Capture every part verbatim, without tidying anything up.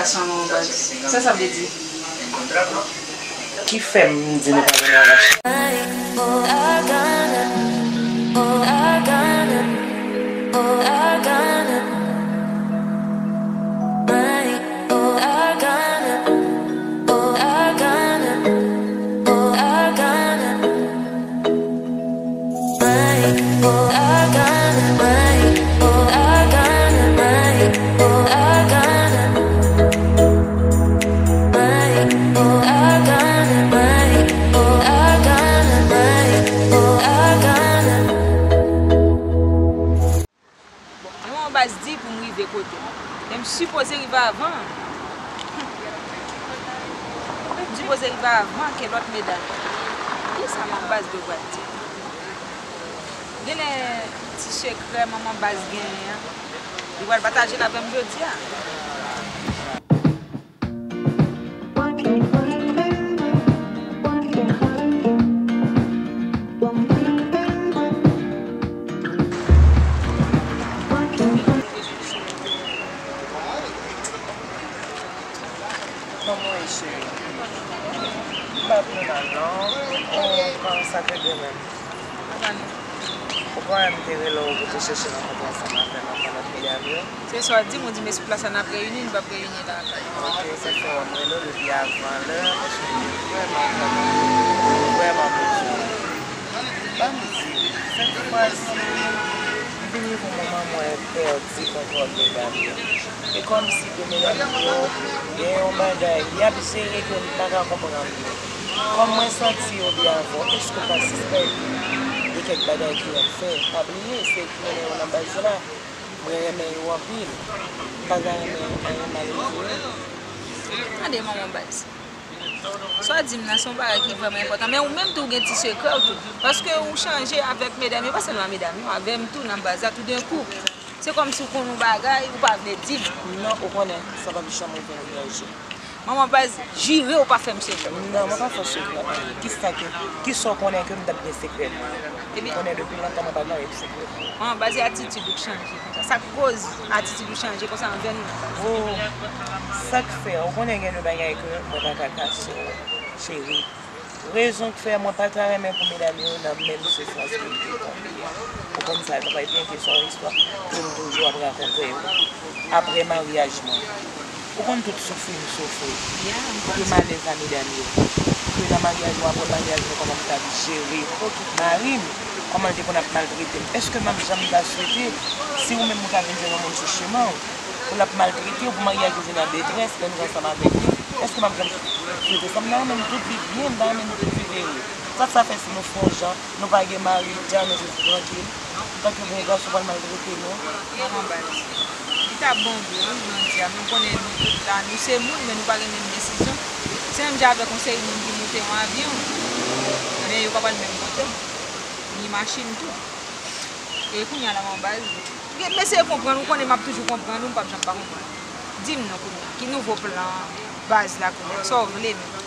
Sa sa vle di? Ki fè m di nou pa gen bagay? Bon, mwen yon baz di pou m rive kote m. Men m sipoze rive avan. M sipoze rive avan ke lòt medam. Kisa manman baz yo pral di? Genlè ti sekrè manman baz genyen an, li pral pataje l avè m jodi a. Kòman w ye, cheri? M pa vle mal, non. Ou pa yon sakre de menm. Ou konnen m te rele w pou te chèche rankontre ansanm avè m avan lòt medam yo. Se sa w di m, ou di, men sou plas la n ap reyini, nou p ap reyini lakay. Ok, se fè w, m rele w depi avan lè, paske m te vrèman, vrèman, vrèman bezwen w. Ban m di w, sèt fwa si, m vin rive yon moman mwen pèdi kontwòl medam yo. E kòmsi ke medam yo gen yon bagay y ap jere ke m pa ka konprann yo. Kòm mwen santi yo byen avè w, èske w pa sispèk de kèk bagay ke y ap fè? Pa bliye, se ki mennen yo nan baz la. Mwen renmen yo anpil. M pa ta renmen anyen mal rive yo. Tande, manman baz. Sa w di m nan se yon bagay ki vrèman enpòtan. Men ou menm tou, ou gen ti sekrè w tou. Paske ou chanje avèk medam yo, pa sèlman medam yo, avè m tou nan baz la, toudenkou. Se kòmsi w konn yon bagay, ou pa vle di m. Non, ou konnen, sa p ap janm rive nan vyèj yo. Manman baz, jire w pa fè m sekrè. Non, mwen pa fè w sekrè. Kisa ke, kisa w konnen ke m t ap gen sekrè? Ebyen, konnen depi lontan mwen pa gen sekrè. Manman baz, se atitid ou k chanje konsa. Sa k koz atitid ou chanje konsa anvè nou? Oh, sa k fè, ou konnen gen de bagay ke mwen pa ka kache w, cheri. Rezon k fè mwen pa ta renmen pou medam yo nan menm soufrans ke m te tonbe a. Ou konn sa, nou pa byen ke se yon istwa ke m toujou ap rakonte yo. Apre maryaj mwen, ou konn tout soufri m soufri. Ke malèz a medam yo. Ke nan maryaj mwen, apre maryaj mwen, kòman m t ap jere mari m, kòman l te konn ap maltrete m. Èske m ap janm ta swete, si ou menm ou ta vin jwenn yon moun sou chemen w, pou l ap maltrete w, pou maryaj ou vin an detrès, lè nou ansanm avèk li, èske m ap janm swete sa? M ta renmen nou tout viv byen, m ta renmen nou tout viv ere. Sa k sa fè si nou fè yon jan, nou pa gen mari, dja nou viv trankil, tanke bon gason pral maltrete nou? Manman baz, li ta bon vre, wi, jan w di a, men w konnen nou tout la, nou se moun, men nou pa gen menm desizyon. Se menm jan avèk yon seri moun ki moute yon avyon, men yo pa pral menm kote, ni machin tou. E kounye a la, manman baz, gen, m eseye konprann, ou konnen m ap toujou konprann ou, m p ap janm pa konprann. Di m non kounye a, ki nouvo plan baz la kounye a, sa w vle menm?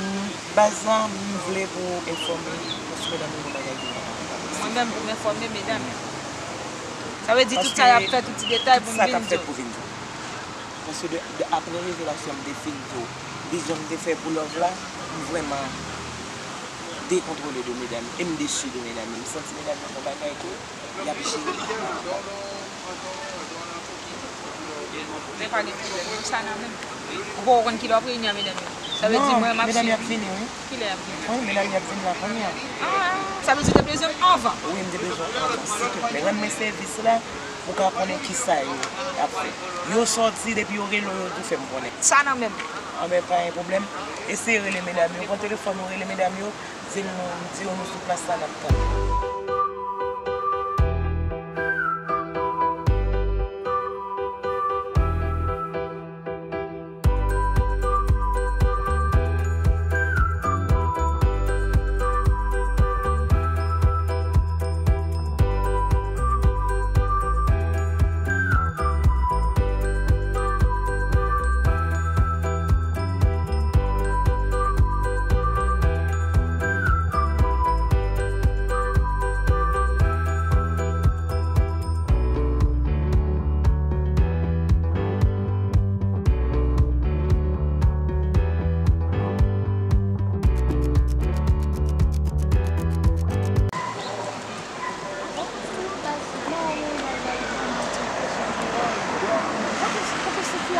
Mm, baz la, m vle pou w enfòme, paske medam yo gon bagay ki pa ka pase. Mwen menm pou m enfòme medam yo. Sa vle di tout sa y ap fè, tout ti detay pou m vin di w. Paske de, de, apre revelasyon m te fin di w, vizyon m te fè pou love la, m vrèman dekontwole de medam yo, e m desi de medam yo. M santi medam yo gon bagay ke y ap jere. Men pa gen pwoblèm, nou sa nan men. Ou poko konn kilè w ap reyini a medam yo? Sa vle di mwen, m ap swiv. Non, medam yo ap vini, wi. Kilè y ap vini? Wi, medam yo ap vini la kounye a. Ah, sa vle di w te bezwen m anvan? Wi, m te bezwen w anvan, silteplè. Rann mwen sèvis la, ou ka konnen kisa yo ap fè. Yo sòti, depi yo rele w, yo tou fè m konnen. Sa nan men m. Anben, pa gen pwoblèm. Eseye rele medam yo. Pran telefòn ou, rele medam yo. Di m, di yo nou sou plas la, n ap tann.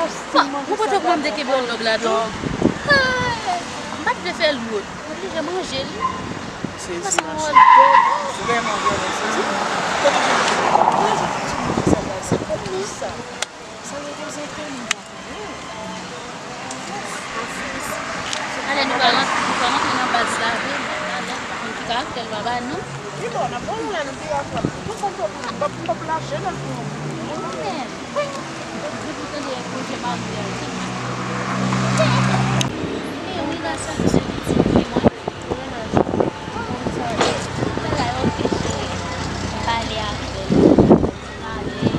Bon, ou pa t wè kòman m te kenbe hot dog la tou? Hey! M pa t vle fè l wot. M oblije manje li. Sezi, mache. Ou renmen, ou renmen sezi? Kote w te manje sa la? Se pou nou sa. Sa yo te zen tèlman. Alè, nou pral ran-, nou pral rantre nan baz la, wi, men talè, nou ki karaktè l pa ba nou. Pi bon, n ap pran yon lè, nou pi rapid. Tout sa nou fè pou nou, m p ap, m p ap lache nan pou nou. Mwen menm. Depi w tande pwojè mari a, se mwen. E wi, la sa, se pitit fi mwen. Bagay, oke, cheri. Pale avè l. Pale.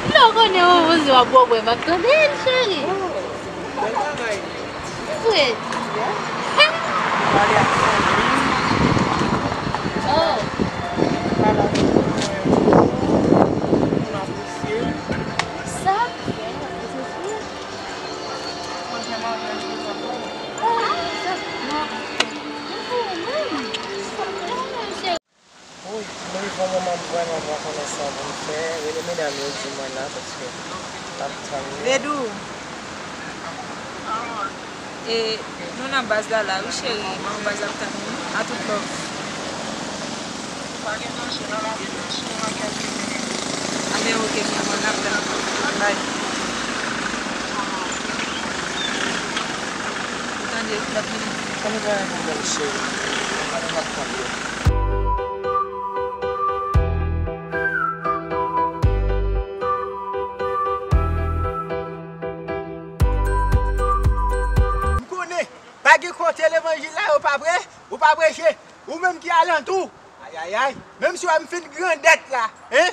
Lè w konnen yon moun se w ap bò bwè, m ap tande l, cheri. Vre. Pale ak fanmi. Oh. Pale ak fanmi. Moun apresye. Sa? Mwen fè maryaj pou sa. Oh, sa. Non. Mwen fè maryaj, cheri. Wi, mwen bon moman, m vrèman pa konnen sa pou m fè. Rele medam yo di mwen la, paske m ap tann yo. Vedou, e, nou nan baz la la, wi, cheri. Manman baz la ap tann nou. A tout love. Pa gen manje, non, la gen manje, nan kèk minit. A, men oke, mi amor, n ap tann. Bye. Ou tande, l ap vini. Sa nou pral fè, bèl cheri? N ap tann yo. M konnen pa gen kote levanjil la, yo pa pre, ou pa preche, ou menm ki alantou. Ayayay, menm si w wè m fin grandèt la, hein?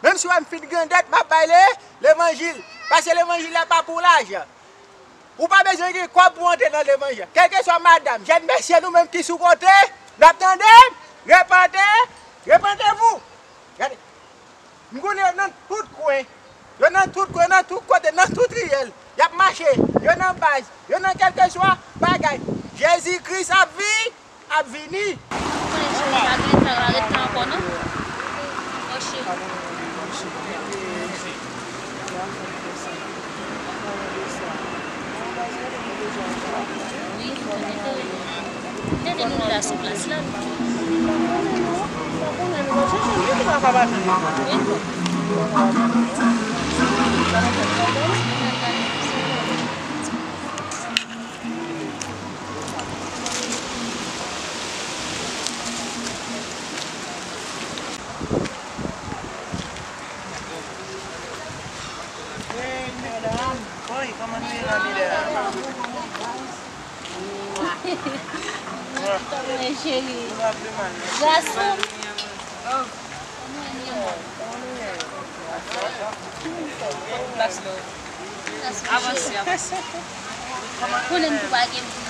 Menm si w wè m fin grandèt, m ap bay le, levanjil. Paske levanjil la pa pou lajan. Ou pa bezwen gen kòb pou w antre nan levanjil. Kèlkeswa madanm, jèn mesye, nou menm ki sou kote, n ap tande, repante, repantez-vous. Gade, m konnen yo nan tout kwen. Yo nan tout kwen, nan tout kote, nan tout riyèl. Y ap mache, yo nan baz, yo nan kèlkeswa bagay. Jezi Kris ap vi-, ap vini. Konnen cheri pa gen tan, pa gen tan ankò non. Oh cheri. Wi, konnen tou. Tande nou la sou plas la. Wi. Hey, madam. Oy, kòman nou ye la, medam? Mwen cheri. Nou pa vle mal, non. Gason. Oh. Kòman nou ye? Plas love. Avanse, avanse. Konnen m tou pa gen moun.